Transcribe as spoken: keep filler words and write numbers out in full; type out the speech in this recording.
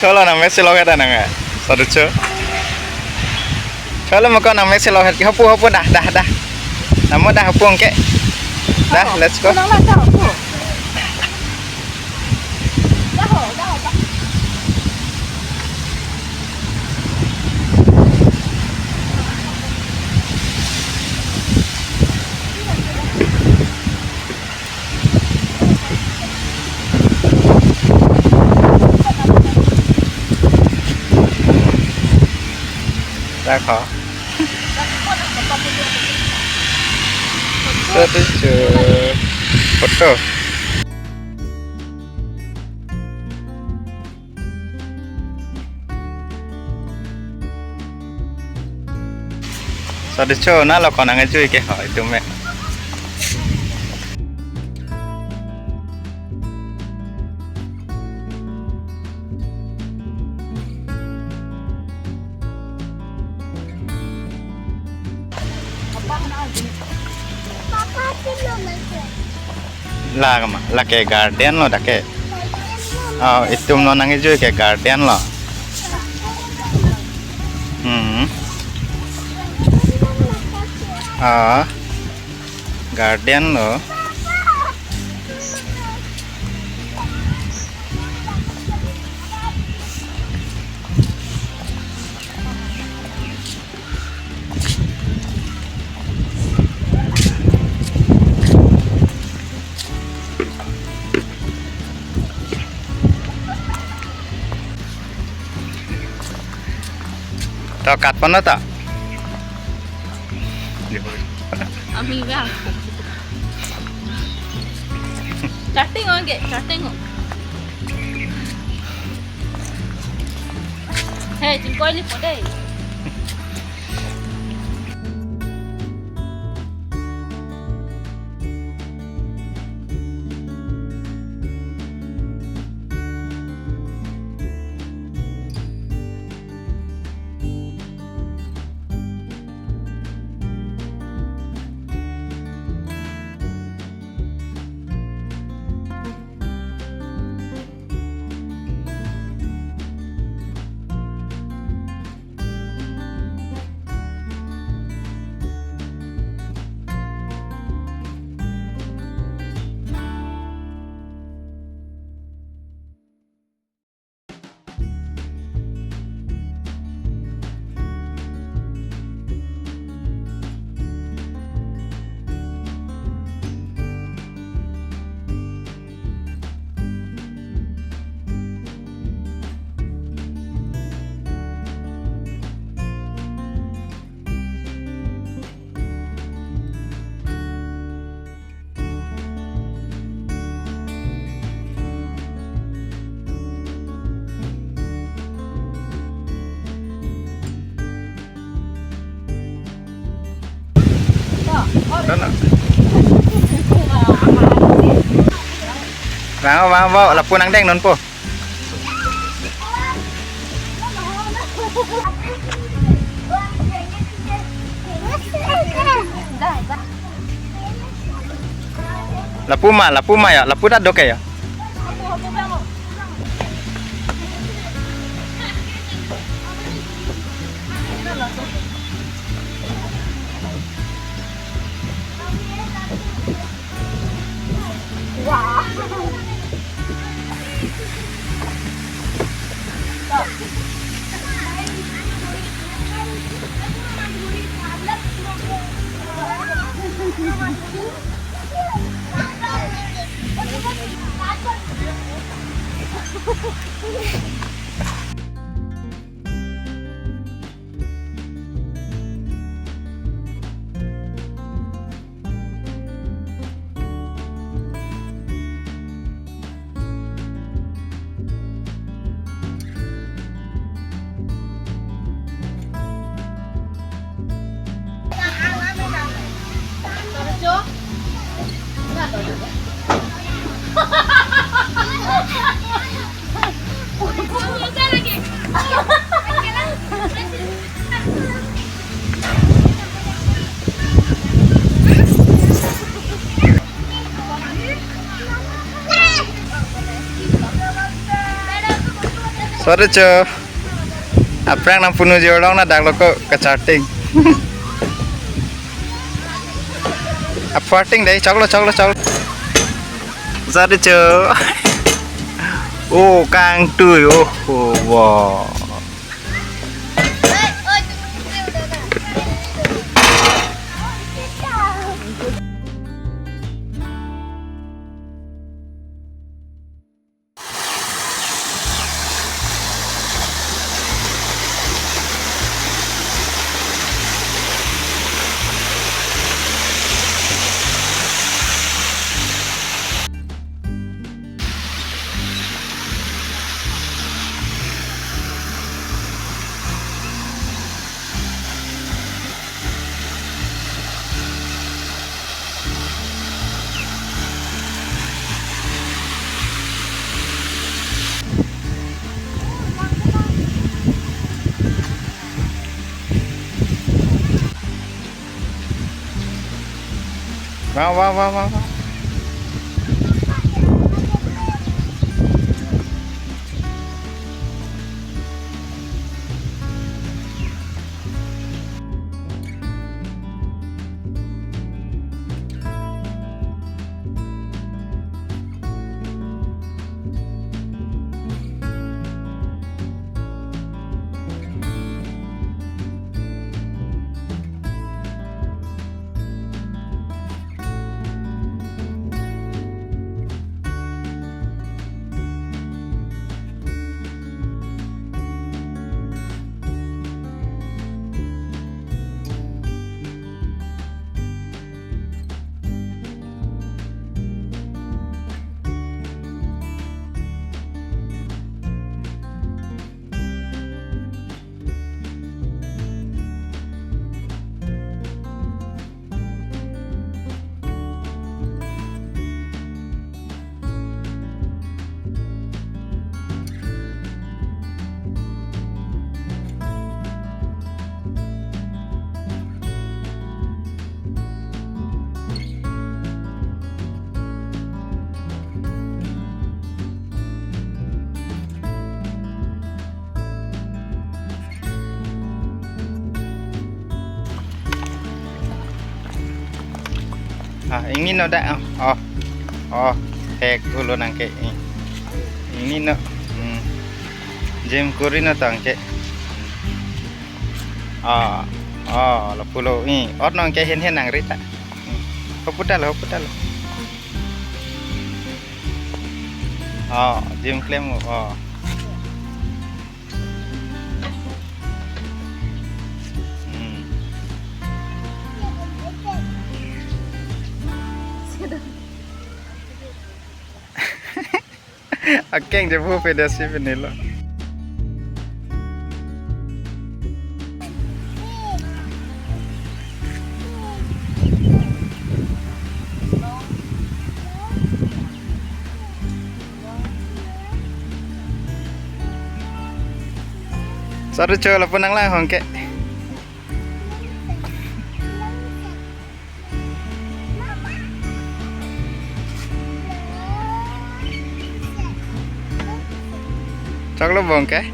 Cholo, nang mesi loket nang. Sadu cho. Cholo, moko nang mesi loket. Hopu, hopu, dah, dah, dah. Namo dah, hopu angke. Dah, let's go. Nang lah, dah, hopu. Dah, ho, dah, ho, dah. Dak ho. Satu cu. Foto. Sadu cho na lo konang ejui ke ho itum me. La kama, lake garden lo dak ke. Oh, itum lo nang ejui ke garden lo. Hmm. Ah, garden lo. To kat pon ta. Ami bang. Chatting oke, chatting o. Hey, chingkoi lipo dei. Sana. Bang, bang, bang, lapu nangdeng non po. Lapu ma, lapu ma ya, lapu ta doke ya. Sorry cho. Aphrang nangpunu jorong na dak lo ko kacharting. Apharting dei, choklo, choklo, choklo. Sorry cho. Oh, kangtui, oh, oh, wow. Wow, wow, wow, wow, wow. Ah, ingni no dak, oh, oh, oh, hek ulo nangke, ing-, ingni no, hmm, gym kuri no tangke, ah, oh, lapulo, ing, ot nangke hen hen nangri ta, hmm, hoputa lo, hoputa lo, oh, gym klem, oh. Hmm. Akeng je bu pedasi penilo. Sorry cho, lapu nanglang hong ke. Choklo bong ke?